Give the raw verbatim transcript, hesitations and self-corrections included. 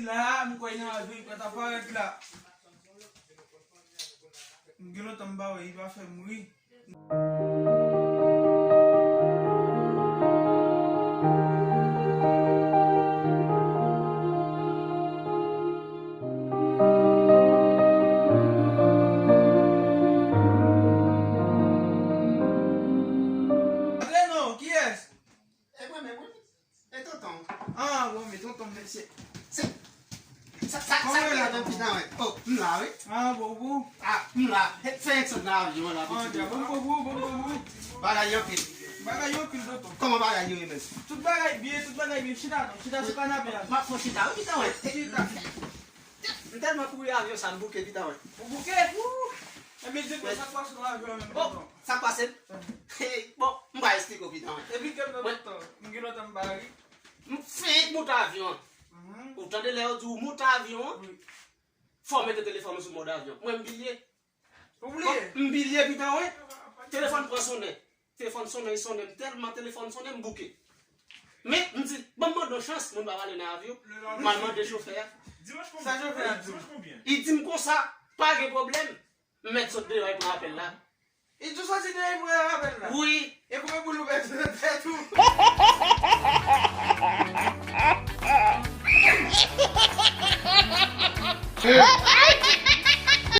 La, m kwè nan avi, li pa ta parèt la. M gen lontan m pa wè, li pa fè m ri. Adreno, kiyès? E mwen menm, wi. E tonton. Ah, bon, men tonton, mesye. Se, sa, sa, sa, kòman w ye la, menm pitan, wè? Oh, m la, wi. Ah, bon, bon. Ah, m la. Fè, fè yon sot nan avyon la, ah, pitit. Bon, bon, bon, bon, bon, bon. Bagay yo anpil. Bagay yo anpil, tonton. Kòman bagay yo ye menm? Tout bagay byen, tout bagay byen. Chita, non. Chita sou kanape a. M ap fè chita, wi, pitan, wè. Chita. M tèlman kouri avyon sa, m bouke, pitan, wè. Ou bouke? Ebyen, di m sa k pase nan avyon an menm, tonton. Sa k pase? Bon, m pa esplike w, pitan, wè. Esplike m, non, tonton. M gen lontan m pa ri. M fenk moute avyon an. Mhm. Ou tande lè yo di w moute avyon an? Wi. Fò w mete telefòn ou sou mòd avyon. Mwen, m bliye. Ou bliye? Bon, m bliye, pitan, wi. Telefòn pran sonnen. Telefòn sonnen, sonnen. M tèlman telefòn sonnen, m bouke. Men, m di, ban m mande yon chans, moun pa pale nan avyon. M al mande chofè a. Sa chofè a di w? Li di m konsa, pa gen pwoblèm. M mèt sot deyò, e pran apèl la. Li di w soti deyò, e pran apèl la? Wi. E koupe boul ou pèdi nan tèt ou?